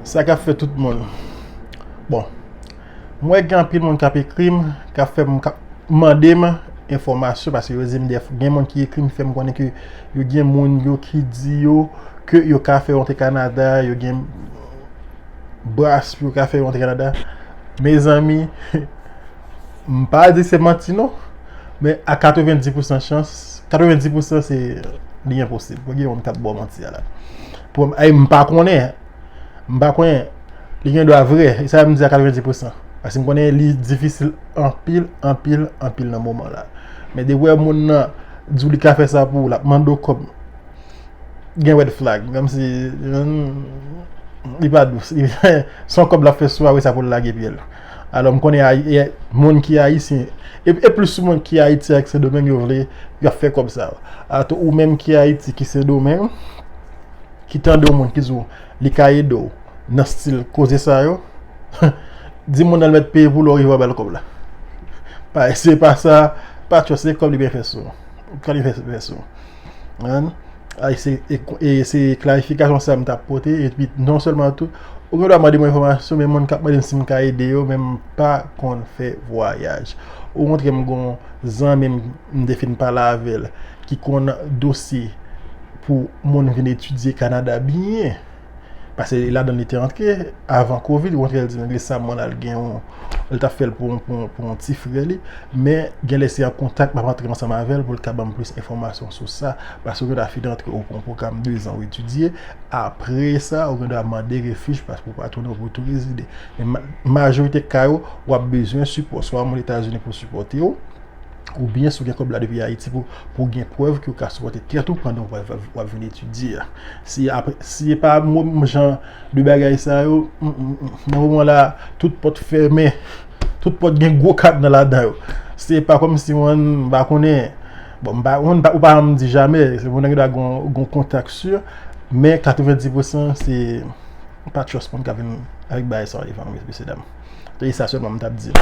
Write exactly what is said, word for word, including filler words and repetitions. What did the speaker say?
Sa k ap fè tout moun. Bon, mwen gen anpil moun k ap ekri m, k ap fè m, k ap mande m enfòmasyon, paske yo di m dèf-, gen moun ki ekri m, fè m konnen ke yo gen moun yo ki di yo ke yo ka fè yo antre Kanada, yo gen bras pou yo ka fè yo antre Kanada. Mezanmi, m pa di se manti non, men a katrevenndis pousan chans, katrevenndis pousan se li enposib. Pou gen moun k ap ba w manti a la. Pou, ay, m pa konnen, m pa konnen, li gen dwa vre, e sa m di a katrevenndis pousan. Paske m konnen li difisil anpil, anpil, anpil nan moman la. Men depi w wè moun nan di w li ka fè sa pou ou, l ap mande w kòb, gen red flag. Kòmsi, hmm, li pa dous. Li, se yon kòb l ap fè sou a, wi, sa pou l lage pye l. Alò, m konnen Ayi-, e, moun ki ayisyen, e, e plis sou moun ki Ayiti ak Sendomeng yo vle, y ap fè kòb sa. Atò, ou menm ki Ayiti, ki Sendomeng, ki tande yon moun ki di w li ka ede w nan stil koze sa yo, di moun nan l mèt peye pou l, ou rive w ba l kòb la. Pa, se pa sa, pa tchò, se kòb li byen fè sou. Kòb li fè, fè sou. An? Ay, se, e, e se klarifikasyon sa m t ap pote, epi non sèlman tou, ou gen dwa mande mwen enfòmasyon, men moun k ap mande m si m ka ede yo, men m pa konn fè vwayaj. Ou montre m gon zanmi m, m te fin pale avè l, ki konn dosye pou moun vin etidye Kanada byen. Paske ladan li te antre avan kovid, ou antre l di m, "Lè sa mwen al gen yon," li t ap fè l pou, pou, pou yon ti frè li. Men, gen lè se an kontak, m ap antre ansanm avè l pou l ka ban m plis enfòmasyon sou sa. Paske ou gen dwa fin antre, ou pran yon pwogram de zan ou etidye. Apre sa, ou gen dwa mande refij, paske ou pa tounen, ou pou tou rezide. Men ma-, majorite ka yo, w ap bezwen sipò. Swa w monte Etazini pou sipòte w, oubyen si w gen kòb la depi Ayiti pou, pou w gen prèv ke w ka sipòte tèt ou pandan w ap, w ap vin etidye a. Si apre, si e pa mo-, jan de bagay sa yo, mm, mm, mm, nan moman la, tout pòt fèmen, tout pòt gen gwo kadna ladan yo. Se pa kòmsi mwen, m pa konnen, bon, m pa, mwen, m pa, ou pa janm di jamè, se moun nan gen dwa gon, gon kontak si, men katrevenndis pousan se pa trust moun k ap vin avèk bagay sa yo devan nou, mesye dam. Se sa sèlman m t ap di.